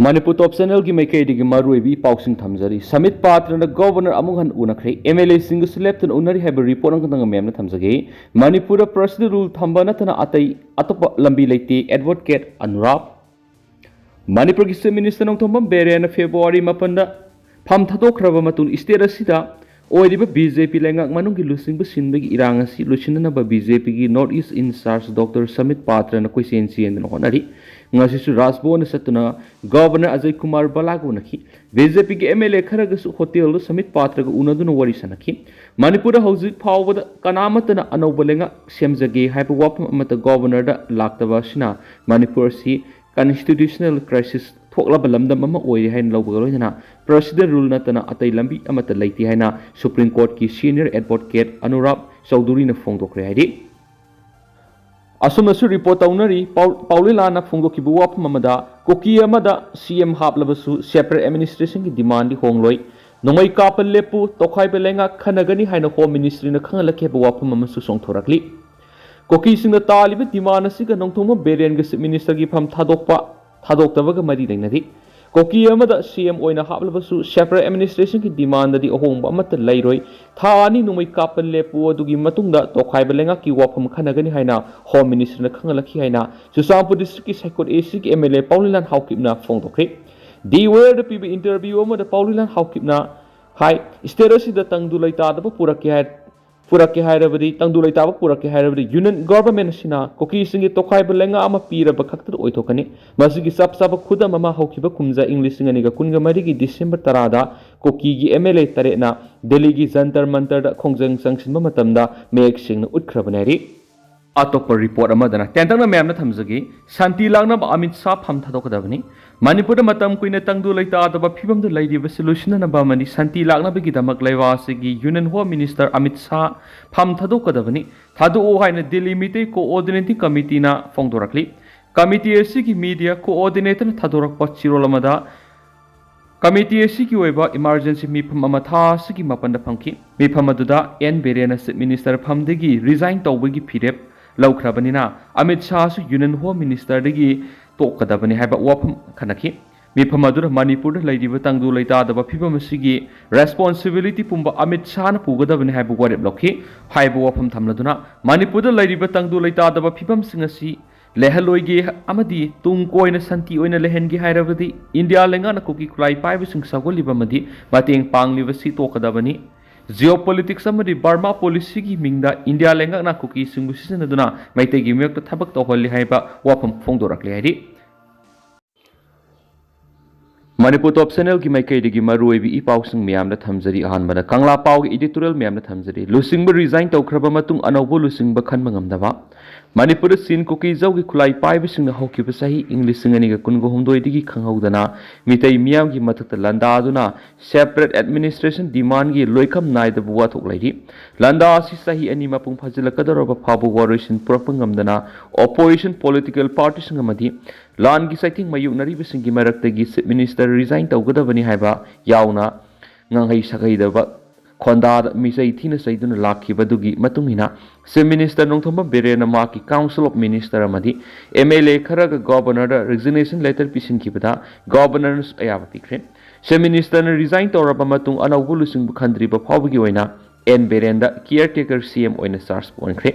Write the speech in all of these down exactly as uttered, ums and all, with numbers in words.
ꯃꯅꯤꯄꯨꯔ ꯇꯣꯞ ꯆꯦꯅꯦꯜꯒꯤ ꯃꯥꯏꯀꯩꯗꯒꯤ ꯃꯔꯨꯑꯣꯏꯕ ꯏ ꯄꯥꯎꯁꯤꯡ ꯊꯝꯖꯔꯤ꯫ ꯁꯃꯤꯠ ꯄꯥꯇ꯭ꯔꯅ ꯒꯣꯕꯔꯅꯔ ꯑꯃꯨꯛ ꯍꯟꯅ ꯎꯅꯈ꯭ꯔꯦ꯫ ꯑꯦꯝ ꯑꯦꯜ ꯑꯦꯁꯤꯡꯒꯁꯨ ꯂꯦꯞꯇꯅ ꯎꯅꯔꯤ ꯍꯥꯏꯕ ꯔꯤꯄꯣꯔꯠ ꯑꯃꯈꯛꯇꯪ ꯃꯌꯥꯝꯅ ꯊꯝꯖꯒꯦ꯫ ꯃꯅꯤꯄꯨꯔꯗ ꯄ꯭ꯔꯁꯤꯗꯦꯟ ꯔꯨꯜ ꯊꯝꯕ ꯅꯠꯇꯅ ꯑꯇꯩ ꯑꯇꯣꯞꯄ ꯂꯝꯕꯤ ꯂꯩꯇꯦ, ꯑꯦꯗꯚꯣꯀꯦꯠ ꯑꯅꯨꯔꯥꯕ꯫ ꯃꯅꯤꯄꯨꯔꯒꯤ ꯆꯤꯐ ꯃꯤꯅꯤꯁꯇꯔ ꯅꯣꯡꯊꯣꯝꯕꯝ ꯕꯤꯔꯦꯟꯅ ꯐꯦꯕ꯭ꯔꯨꯋꯥꯔꯤ ꯃꯥꯄꯟꯗ ꯐꯝ ꯊꯥꯗꯣꯛꯈ꯭ꯔꯕ ꯃꯇꯨꯡ ꯏꯁꯇꯦꯠ ꯑꯁꯤꯗ ꯑꯣꯏꯔꯤꯕ ꯕꯤ ꯖꯦ ꯄꯤ ꯂꯩꯉꯥꯛ ꯃꯅꯨꯡꯒꯤ ꯂꯨꯆꯤꯡꯕ ꯁꯤꯟꯕꯒꯤ ꯏꯔꯥꯡ ꯑꯁꯤ ꯂꯣꯏꯁꯤꯟꯅꯅꯕ ꯕꯤ ꯖꯦ ꯄꯤꯒꯤ north east in charge doctor Sambit ꯄꯥꯇ꯭ꯔꯅ ꯀꯣꯏꯆꯦꯟ ꯆꯦꯟꯗꯨꯅ ꯍꯣꯠꯅꯔꯤ꯫ ꯉꯁꯤꯁꯨ ꯔꯥꯖꯚꯋꯟꯗ ꯆꯠꯇꯨꯅ ꯒꯕꯔꯅꯔ ꯑꯖꯌ ꯀꯨꯃꯥꯔ ꯚꯜꯂꯥꯒ ꯎꯅꯈꯤ꯫ ꯕꯤ ꯖꯦ ꯄꯤꯒꯤ ꯑꯦꯝ ꯑꯦꯜ ꯑꯦ ꯈꯔꯒꯁꯨ ꯍꯣꯇꯦꯜꯗ ꯁꯃꯤꯠ ꯄꯥꯇ꯭ꯔꯒ ꯎꯅꯗꯨꯅ ꯋꯥꯔꯤ ꯁꯥꯟꯅꯈꯤ꯫ ꯃꯅꯤꯄꯨꯔꯗ ꯍꯧꯖꯤꯛ ꯐꯥꯎꯕꯗ ꯀꯅꯥꯃꯠꯇꯅ ꯑꯅꯧꯕ ꯂꯩꯉꯥꯛ ꯁꯦꯝꯖꯒꯦ ꯍꯥꯏꯕ ꯋꯥꯐꯝ ꯑꯃꯠꯇ ꯒꯕꯔꯅꯔꯗ ꯂꯥꯛꯇꯕ ꯑꯁꯤꯅ ꯃꯅꯤꯄꯨꯔ ꯑꯁꯤ ꯀꯟꯁꯇꯤꯇ꯭ꯌꯨꯁꯅꯦꯜ ꯀ꯭ꯔꯥꯏꯁꯤꯁ ꯊꯣꯛꯂꯕ ꯂꯝꯗꯝ ꯑꯃ ꯑꯣꯏꯔꯦ ꯍꯥꯏꯅ ꯂꯧꯕꯒ ꯂꯣꯏꯅꯅ ꯄ꯭ꯔꯁꯤꯗꯦꯟ ꯔꯨꯜ ꯅꯠꯇꯅ ꯑꯇꯩ ꯂꯝꯕꯤ ꯑꯃꯠꯇ ꯂꯩꯇꯦ ꯍꯥꯏꯅ ꯁꯨꯄ꯭ꯔꯤꯝ ꯀꯣꯔꯠꯀꯤ ꯁꯤꯅꯤꯌꯔ ꯑꯦꯗꯚꯣꯀꯦꯠ ꯑꯅꯨꯔꯥꯕ ꯆꯧꯙꯨꯔꯤꯅ ꯐꯣꯡꯗꯣꯛꯈ꯭ꯔꯦ ꯍꯥꯏꯔꯤ꯫ ꯑꯁꯨꯝꯅꯁꯨ ꯔꯤꯄꯣꯔꯠ ꯇꯧꯅꯔꯤ꯫ ꯄꯥꯎ-, ꯄꯥꯎꯂꯤꯂꯥꯅ ꯐꯣꯡꯗꯣꯛꯈꯤꯕ ꯋꯥꯐꯝ ꯑꯃꯗ ꯀꯨꯀꯤ ꯑꯃꯗ ꯁꯤ ꯑꯦꯝ ꯍꯥꯞꯂꯕꯁꯨ ꯁꯦꯄꯔꯦꯠ ꯑꯦꯗꯃꯤꯅꯤꯁꯇ꯭ꯔꯦꯁꯟꯒꯤ ꯗꯤꯃꯥꯟꯗꯤ ꯍꯣꯡꯂꯣꯏ꯫ ꯅꯣꯡꯃꯩ ꯀꯥꯞꯄ ꯂꯦꯞꯄꯨ, ꯇꯣꯈꯥꯏꯕ ꯂꯩꯉꯥꯛ ꯈꯟꯅꯒꯅꯤ ꯍꯥꯏꯅ ꯍꯣꯝ ꯃꯤꯅꯤꯁꯇ꯭ꯔꯤꯅ ꯈꯪꯍꯜꯂꯛꯈꯤ ꯍꯥꯏꯕ ꯋꯥꯐꯝ ꯑꯃꯁꯨ ꯆꯣꯡꯊꯣꯔꯛꯂꯤ꯫ ꯀꯨꯀꯤꯁꯤꯡꯅ ꯇꯥꯜꯂꯤꯕ ꯗꯤꯃꯥꯟ ꯑꯁꯤꯒ ꯅꯣꯡꯊꯣꯝꯕꯝ ꯕꯤꯔꯦꯟꯒ ꯆꯤꯐ ꯃꯤꯅꯤꯁꯇꯔꯒꯤ ꯐꯝ ꯊꯥꯗꯣꯛꯄ, ꯊꯥꯗꯣꯛꯇꯕꯒ ꯃꯔꯤ ꯂꯩꯅꯗꯦ꯫ ꯀꯨꯀꯤ ꯑꯃꯗ ꯁꯤ ꯑꯦꯝ ꯑꯣꯏꯅ ꯍꯥꯞꯂꯕꯁꯨ ꯁꯦꯄꯔꯦꯠ ꯑꯦꯗꯃꯤꯅꯤꯁꯇ꯭ꯔꯦꯁꯟꯒꯤ ꯗꯤꯃꯥꯟꯗꯗꯤ ꯑꯍꯣꯡꯕ ꯑꯃꯠꯇ ꯂꯩꯔꯣꯏ꯫ ꯊꯥ ꯑꯅꯤ ꯅꯣꯡꯃꯩ ꯀꯥꯞꯄ ꯂꯦꯞꯄꯨ, ꯑꯗꯨꯒꯤ ꯃꯇꯨꯡꯗ ꯇꯣꯈꯥꯏꯕ ꯂꯩꯉꯥꯛꯀꯤ ꯋꯥꯐꯝ ꯈꯟꯅꯒꯅꯤ ꯍꯥꯏꯅ ꯍꯣꯝ ꯃꯤꯅꯤꯁꯇꯔꯅ ꯈꯪꯍꯜꯂꯛꯈꯤ ꯍꯥꯏꯅ ꯆꯨꯔꯆꯥꯟꯄꯨꯔ ꯗꯤꯁꯇ꯭ꯔꯤꯛꯀꯤ ꯁꯥꯏꯀꯨꯠ ꯑꯦ ꯁꯤꯒꯤ ꯑꯦꯝ ꯑꯦꯜ ꯑꯦ ꯄꯥꯎꯂꯤꯂꯥꯟ ꯍꯥꯎꯀꯤꯞꯅ ꯐꯣꯡꯗꯣꯛꯈ꯭ꯔꯦ꯫ ꯗꯤ ꯋꯦꯌꯔꯗ ꯄꯤꯕ ꯏꯟꯇꯔꯚ꯭ꯌꯨ ꯑꯃꯗ ꯄꯥꯎꯂꯤꯂꯥꯟ ꯍꯥꯎꯀꯤꯞꯅ ꯍꯥꯏ, ꯏꯁꯇꯦꯠ ꯑꯁꯤꯗ ꯇꯪꯗꯨ ꯂꯩꯇꯥꯗꯕ ꯄꯨꯔꯛꯀꯦ ꯍꯥꯏ-, ꯄꯨꯔꯛꯀꯦ ꯍꯥꯏꯔꯕꯗꯤ, ꯇꯪꯗꯨ ꯂꯩꯇꯥꯕ ꯄꯨꯔꯛꯀꯦ ꯍꯥꯏꯔꯕꯗꯤ ꯌꯨꯅꯤꯌꯟ ꯒꯣꯚꯔꯟꯃꯦꯟ ꯑꯁꯤꯅ ꯀꯨꯀꯤꯁꯤꯡꯒꯤ ꯇꯣꯈꯥꯏꯕ ꯂꯩꯉꯥꯛ ꯑꯃ ꯄꯤꯔꯕ ꯈꯛꯇꯗ ꯑꯣꯏꯊꯣꯛꯀꯅꯤ꯫ ꯃꯁꯤꯒꯤ ꯆꯞ ꯆꯥꯕ ꯈꯨꯗꯝ ꯑꯃ ꯍꯧꯈꯤꯕ ꯀꯨꯝꯖꯥ ꯏꯪ ꯂꯤꯁꯤꯡ ꯑꯅꯤꯒ ꯀꯨꯟꯒ ꯃꯔꯤꯒꯤ ꯗꯤꯁꯦꯝꯕꯔ ꯇꯔꯥꯗ ꯀꯨꯀꯤꯒꯤ ꯑꯦꯝ ꯑꯦꯜ ꯑꯦ ꯇꯔꯦꯠꯅ ꯗꯦꯜꯂꯤꯒꯤ ꯖꯟꯇꯔ ꯃꯟꯇꯔꯗ ꯈꯣꯡꯖꯪ ꯆꯪꯁꯤꯟꯕ ꯃꯇꯝꯗ ꯃꯌꯦꯛ ꯁꯦꯡꯅ ꯎꯠꯈ꯭ꯔꯕꯅꯤ ꯍꯥꯏꯔꯤ꯫ ꯑꯇꯣꯞꯄ ꯔꯤꯄꯣꯔꯠ ꯑꯃꯗꯅ ꯇꯦꯟꯇꯛꯅ ꯃꯌꯥꯝꯅ ꯊꯝꯖꯒꯦ, ꯁꯥꯟꯇꯤ ꯂꯥꯛꯅꯕ ꯑꯃꯤꯠ ꯁꯥꯍ ꯐꯝ ꯊꯥꯗꯣꯛꯀꯗꯕꯅꯤ꯫ ꯃꯅꯤꯄꯨꯔꯗ ꯃꯇꯝ ꯀꯨꯏꯅ ꯇꯪꯗꯨ ꯂꯩꯇꯥꯗꯕ ꯐꯤꯕꯝꯗ ꯂꯩꯔꯤꯕꯁꯤ ꯂꯣꯏꯁꯤꯟꯅꯅꯕ ꯑꯃꯗꯤ ꯁꯥꯟꯇꯤ ꯂꯥꯛꯅꯕꯒꯤꯗꯃꯛ ꯂꯩꯕꯥꯛ ꯑꯁꯤꯒꯤ union home minister Amit Shah ꯐꯝ ꯊꯥꯗꯣꯛꯀꯗꯕꯅꯤ꯫ ꯊꯥꯗꯣꯛꯑꯣ ꯍꯥꯏꯅ ꯗꯤꯜꯂꯤ ꯃꯤꯇꯩ ꯀꯣꯑꯣꯔꯗꯤꯅꯦꯇꯤꯡ ꯀꯃꯤꯇꯤꯅ ꯐꯣꯡꯗꯣꯔꯛꯂꯤ꯫ ꯀꯃꯤꯇꯤ ꯑꯁꯤꯒꯤ ꯃꯤꯗꯤꯌꯥ ꯀꯣꯑꯣꯔꯗꯤꯅꯦꯇꯔꯅ ꯊꯥꯗꯣꯔꯛꯄ ꯆꯦꯔꯣꯜ ꯑꯃꯗ ꯀꯃꯤꯇꯤ ꯑꯁꯤꯒꯤ ꯑꯣꯏꯕ ꯏꯃꯥꯔꯖꯦꯟꯁꯤ ꯃꯤꯐꯝ ꯑꯃ ꯊꯥ ꯑꯁꯤꯒꯤ ꯃꯥꯄꯟꯗ ꯐꯪꯈꯤ꯫ ꯃꯤꯐꯝ ꯑꯗꯨꯗ ꯑꯦꯟ ꯕꯤꯔꯦꯟꯅ ꯆꯤꯐ ꯃꯤꯅꯤꯁꯇꯔ ꯐꯝꯗꯒꯤ ꯔꯤꯖꯥꯏꯟ ꯇꯧꯕꯒꯤ ꯐꯤꯔꯦꯞ ꯂꯧꯈ꯭ꯔꯕꯅꯤꯅ ꯑꯃꯤꯠ ꯁꯥꯍꯁꯨ ꯌꯨꯅꯤꯌꯟ ꯍꯣꯝ ꯃꯤꯅꯤꯁꯇꯔꯗꯒꯤ ꯇꯣꯛꯀꯗꯕꯅꯤ ꯍꯥꯏꯕ ꯋꯥꯐꯝ ꯈꯟꯅꯈꯤ꯫ ꯃꯤꯐꯝ ꯑꯗꯨꯗ ꯃꯅꯤꯄꯨꯔꯗ ꯂꯩꯔꯤꯕ ꯇꯪꯗꯨ ꯂꯩꯇꯥꯗꯕ ꯐꯤꯕꯝ ꯑꯁꯤꯒꯤ responsibility ꯄꯨꯝꯕ ꯑꯃꯤꯠ ꯁꯥꯍꯅ ꯄꯨꯒꯗꯕꯅꯤ ꯍꯥꯏꯕ ꯋꯥꯔꯦꯞ ꯂꯧꯈꯤ꯫ ꯍꯥꯏꯕ ꯋꯥꯐꯝ ꯊꯝꯂꯗꯨꯅ, ꯃꯅꯤꯄꯨꯔꯗ ꯂꯩꯔꯤꯕ ꯇꯪꯗꯨ ꯂꯩꯇꯥꯗꯕ ꯐꯤꯕꯝꯁꯤꯡ ꯑꯁꯤ ꯂꯩꯍꯜꯂꯣꯏꯒꯦ ꯑꯃꯗꯤ ꯇꯨꯡ ꯀꯣꯏꯅ ꯁꯥꯟꯇꯤ ꯑꯣꯏꯅ ꯂꯩꯍꯟꯒꯦ ꯍꯥꯏꯔꯕꯗꯤ ꯏꯟꯗꯤꯌꯥ ꯂꯩꯉꯥꯛꯅ ꯀꯨꯀꯤ ꯈꯨꯠꯂꯥꯏ ꯄꯥꯏꯕꯁꯤꯡ ꯁꯧꯒꯠꯂꯤꯕ ꯑꯃꯗꯤ ꯃꯇꯦꯡ ꯄꯥꯡꯂꯤꯕꯁꯤ ꯇꯣꯛꯀꯗꯕꯅꯤ꯫ Geopolitics ꯑꯃꯗꯤ ꯕꯔꯃꯥ policyꯒꯤ ꯃꯤꯡꯗ ꯏꯟꯗꯤꯌꯥ ꯂꯩꯉꯥꯛꯅ ꯀꯨꯀꯤꯁꯤꯡꯕꯨ ꯁꯤꯖꯤꯟꯅꯗꯨꯅ ꯃꯩꯇꯩꯒꯤ ꯃꯤꯌꯣꯛꯇ ꯊꯕꯛ ꯇꯧꯍꯜꯂꯤ ꯍꯥꯏꯕ ꯋꯥꯐꯝ ꯐꯣꯡꯗꯣꯔꯛꯂꯤ ꯍꯥꯏꯔꯤ꯫ ꯃꯅꯤꯄꯨꯔ ꯇꯣꯞ ꯆꯦꯅꯦꯜꯒꯤ ꯃꯥꯏꯀꯩꯗꯒꯤ ꯃꯔꯨꯑꯣꯏꯕ ꯏ ꯄꯥꯎꯁꯤꯡ ꯃꯌꯥꯝꯗ ꯊꯝꯖꯔꯤ꯫ ꯑꯍꯥꯟꯕꯗ ꯀꯪꯂꯥ ꯄꯥꯎꯒꯤ editorial ꯃꯌꯥꯝꯗ ꯊꯝꯖꯔꯤ꯫ ꯂꯨꯆꯤꯡꯕ resign ꯇꯧꯈ꯭ꯔꯕ ꯃꯇꯨꯡ ꯑꯅꯧꯕ ꯂꯨꯆꯤꯡꯕ ꯈꯟꯕ ꯉꯝꯗꯕ꯫ ꯃꯅꯤꯄꯨꯔꯗ ꯆꯤꯟ ꯀꯨꯀꯤ ꯖꯧꯒꯤ ꯈꯨꯠꯂꯥꯏ ꯄꯥꯏꯕꯁꯤꯡꯅ ꯍꯧꯈꯤꯕ ꯆꯍꯤ ꯏꯪ ꯂꯤꯁꯤꯡ ꯑꯅꯤꯒ ꯀꯨꯟꯒ ꯍꯨꯝꯗꯣꯏꯗꯒꯤ ꯈꯪꯍꯧꯗꯅ ꯃꯤꯇꯩ ꯃꯤꯌꯥꯝꯒꯤ ꯃꯊꯛꯇ ꯂꯥꯟꯗꯥꯗꯨꯅ separate administration demandꯒꯤ ꯂꯣꯏꯈꯝ ꯅꯥꯏꯗꯕ ꯋꯥꯊꯣꯛ ꯂꯩꯔꯤ꯫ ꯂꯥꯟꯗꯥ ꯑꯁꯤ ꯆꯍꯤ ꯑꯅꯤ ꯃꯄꯨꯡ ꯐꯥꯖꯤꯜꯂꯛꯀꯗꯧꯔꯕ ꯐꯥꯎꯕ ꯋꯥꯔꯣꯏꯁꯤꯟ ꯄꯨꯔꯛꯄ ꯉꯝꯗꯅ opposition political partyꯁꯤꯡ ꯑꯃꯗꯤ ꯂꯥꯟꯒꯤ ꯆꯩꯊꯦꯡ ꯃꯥꯌꯣꯛꯅꯔꯤꯕꯁꯤꯡꯒꯤ ꯃꯔꯛꯇꯒꯤ Chief Minister resign ꯇꯧꯒꯗꯕꯅꯤ ꯍꯥꯏꯕ ꯌꯥꯎꯅ ꯉꯥꯡꯍꯩ ꯁꯥꯒꯩꯗꯕ ꯈꯣꯟꯗꯥꯗ ꯃꯤꯆꯩ ꯊꯤꯅ ꯆꯩꯗꯨꯅ ꯂꯥꯛꯈꯤꯕꯗꯨꯒꯤ ꯃꯇꯨꯡ ꯏꯟꯅ Chief Minister ꯅꯣꯡꯊꯣꯝꯕꯝ ꯕꯤꯔꯦꯟꯅ ꯃꯍꯥꯛꯀꯤ Council of Minister ꯑꯃꯗꯤ MLA ꯈꯔꯒ Governorꯗ resignation letter ꯄꯤꯁꯤꯟꯈꯤꯕꯗ Governorꯅꯁꯨ ꯑꯌꯥꯕ ꯄꯤꯈ꯭ꯔꯦ꯫ Chief Ministerꯅ resign ꯇꯧꯔꯕ ꯃꯇꯨꯡ ꯑꯅꯧꯕ ꯂꯨꯆꯤꯡꯕ ꯈꯟꯗ꯭ꯔꯤꯕ ꯐꯥꯎꯕꯒꯤ ꯑꯣꯏꯅ ꯑꯦꯟ ꯕꯤꯔꯦꯟꯗ caretaker CM ꯑꯣꯏꯅ charge ꯑꯣꯟꯈ꯭ꯔꯦ꯫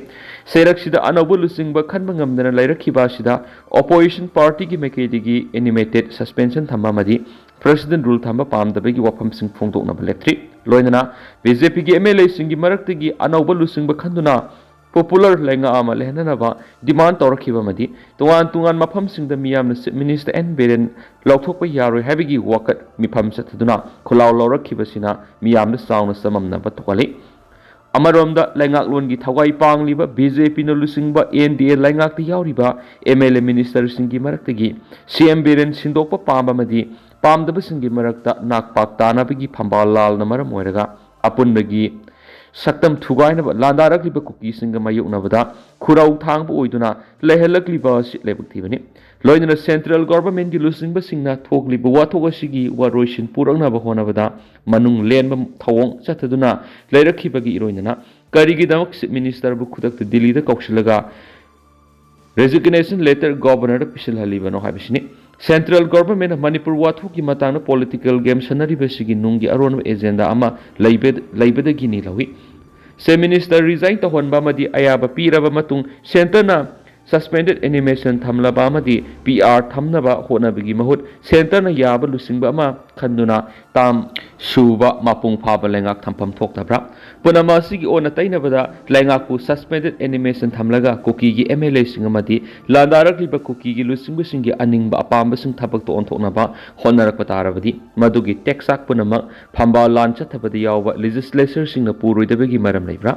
ꯁꯩꯔꯛꯁꯤꯗ ꯑꯅꯧꯕ ꯂꯨꯆꯤꯡꯕ ꯈꯟꯕ ꯉꯝꯗꯅ ꯂꯩꯔꯛꯈꯤꯕ ꯑꯁꯤꯗ opposition partyꯒꯤ ꯃꯥꯏꯀꯩꯗꯒꯤ animated suspension ꯊꯝꯕ ꯑꯃꯗꯤ President rule ꯊꯝꯕ ꯄꯥꯝꯗꯕꯒꯤ ꯋꯥꯐꯝꯁꯤꯡ ꯐꯣꯡꯗꯣꯛꯅꯕ ꯂꯦꯞꯇ꯭ꯔꯤ꯫ ꯂꯣꯏꯅꯅ BJPꯒꯤ MLAꯁꯤꯡꯒꯤ ꯃꯔꯛꯇꯒꯤ ꯑꯅꯧꯕ ꯂꯨꯆꯤꯡꯕ ꯈꯟꯗꯨꯅ popular ꯂꯩꯉꯥꯛ ꯑꯃ ꯂꯩꯍꯟꯅꯅꯕ demand ꯇꯧꯔꯛꯈꯤꯕ ꯑꯃꯗꯤ ꯇꯣꯉꯥꯟ ꯇꯣꯉꯥꯟ ꯃꯐꯝꯁꯤꯡꯗ ꯃꯤꯌꯥꯝꯅ Chief Minister ꯑꯦꯟ ꯕꯤꯔꯦꯟ ꯂꯧꯊꯣꯛꯄ ꯌꯥꯔꯣꯏ ꯍꯥꯏꯕꯒꯤ ꯋꯥꯀꯠ ꯃꯤꯐꯝ ꯆꯠꯊꯗꯨꯅ ꯈꯨꯜꯂꯥꯎ ꯂꯧꯔꯛꯈꯤꯕꯁꯤꯅ ꯃꯤꯌꯥꯝꯗ ꯆꯥꯎꯅ ꯆꯃꯝꯅꯕ ꯊꯣꯛꯍꯜꯂꯤ꯫ ꯑꯃꯔꯣꯝꯗ ꯂꯩꯉꯥꯛꯂꯣꯟꯒꯤ ꯊꯋꯥꯏ ꯄꯥꯡꯂꯤꯕ BJPꯅ ꯂꯨꯆꯤꯡꯕ NDA ꯂꯩꯉꯥꯛꯇ ꯌꯥꯎꯔꯤꯕ MLA ministerꯁꯤꯡꯒꯤ ꯃꯔꯛꯇꯒꯤ CM ꯕꯤꯔꯦꯟ ꯁꯤꯟꯗꯣꯛꯄ ꯄꯥꯝꯕ ꯑꯃꯗꯤ ꯄꯥꯝꯗꯕꯁꯤꯡꯒꯤ ꯃꯔꯛꯇ ꯅꯥꯛꯄꯥꯛ ꯇꯥꯅꯕꯒꯤ ꯐꯝꯕꯥꯜ ꯂꯥꯜꯅ ꯃꯔꯝ ꯑꯣꯏꯔꯒ ꯑꯄꯨꯟꯕꯒꯤ ꯁꯛꯇꯝ ꯊꯨꯒꯥꯏꯅꯕ ꯂꯥꯟꯗꯥꯔꯛꯂꯤꯕ ꯀꯨꯀꯤꯁꯤꯡꯒ ꯃꯥꯌꯣꯛꯅꯕꯗ ꯈꯨꯔꯧ ꯊꯥꯡꯕ ꯑꯣꯏꯗꯨꯅ ꯂꯩꯍꯜꯂꯛꯂꯤꯕ ꯑꯁꯤ ꯂꯥꯏꯕꯛ ꯊꯤꯕꯅꯤ꯫ ꯂꯣꯏꯅꯅ central governmentꯀꯤ ꯂꯨꯆꯤꯡꯕꯁꯤꯡꯅ ꯊꯣꯛꯂꯤꯕ ꯋꯥꯊꯣꯛ ꯑꯁꯤꯒꯤ ꯋꯥꯔꯣꯏꯁꯤꯟ ꯄꯨꯔꯛꯅꯕ ꯍꯣꯠꯅꯕꯗ ꯃꯅꯨꯡ ꯂꯦꯟꯕ ꯊꯧꯑꯣꯡ ꯆꯠꯊꯗꯨꯅ ꯂꯩꯔꯛꯈꯤꯕꯒꯤ ꯏꯔꯣꯏꯅꯅ ꯀꯔꯤꯒꯤꯗꯃꯛ Chief Ministerꯕꯨ ꯈꯨꯗꯛꯇ ꯗꯤꯜꯂꯤꯗ ꯀꯧꯁꯤꯜꯂꯒ resignation letter Governorꯗ ꯄꯤꯁꯤꯜꯍꯜꯂꯤꯕꯅꯣ ꯍꯥꯏꯕꯁꯤꯅꯤ꯫ Central Government ꯃꯅꯤꯄꯨꯔ ꯋꯥꯊꯣꯛꯀꯤ ꯃꯇꯥꯡꯗ political game ꯁꯥꯟꯅꯔꯤꯕꯁꯤꯒꯤ ꯅꯨꯡꯒꯤ ꯑꯔꯣꯟꯕ agenda ꯑꯃ ꯂꯩꯕ-, ꯂꯩꯕꯗꯒꯤꯅꯤ ꯂꯧꯏ꯫ Chief Minister resign ꯇꯧꯍꯟꯕ ꯑꯃꯗꯤ ꯑꯌꯥꯕ ꯄꯤꯔꯕ ꯃꯇꯨꯡ Centreꯅ suspended animation ꯊꯝꯂꯕ ꯑꯃꯗꯤ P R ꯊꯝꯅꯕ ꯍꯣꯠꯅꯕꯒꯤ ꯃꯍꯨꯠ Centreꯅ ꯌꯥꯕ ꯂꯨꯆꯤꯡꯕ ꯑꯃ ꯈꯟꯗꯨꯅ term ꯁꯨꯕ ꯃꯄꯨꯡ ꯐꯥꯕ ꯂꯩꯉꯥꯛ ꯊꯝꯐꯝ ꯊꯣꯛꯇꯕ꯭ꯔꯥ? ꯄꯨꯝꯅꯃꯛ ꯑꯁꯤꯒꯤ ꯑꯣꯟꯅ ꯇꯩꯅꯕꯗ ꯂꯩꯉꯥꯛꯄꯨ suspended animation ꯊꯝꯂꯒ ꯀꯨꯀꯤꯒꯤ M L Aꯁꯤꯡ ꯑꯃꯗꯤ ꯂꯥꯟꯗꯥꯔꯛꯂꯤꯕ ꯀꯨꯀꯤꯒꯤ ꯂꯨꯆꯤꯡꯕꯁꯤꯡꯒꯤ ꯑꯅꯤꯡꯕ ꯑꯄꯥꯝꯕꯁꯤꯡ ꯊꯕꯛꯇ ꯑꯣꯟꯊꯣꯛꯅꯕ ꯍꯣꯠꯅꯔꯛꯄ ꯇꯥꯔꯕꯗꯤ ꯃꯗꯨꯒꯤ ꯇꯦꯛꯆꯥꯛ ꯄꯨꯝꯅꯃꯛ ꯐꯝꯕꯥꯜ ꯂꯥꯟ ꯆꯠꯊꯕꯗ ꯌꯥꯎꯕ legislatorꯁꯤꯡꯅ ꯄꯨꯔꯣꯏꯗꯕꯒꯤ ꯃꯔꯝ ꯂꯩꯕ꯭ꯔꯥ?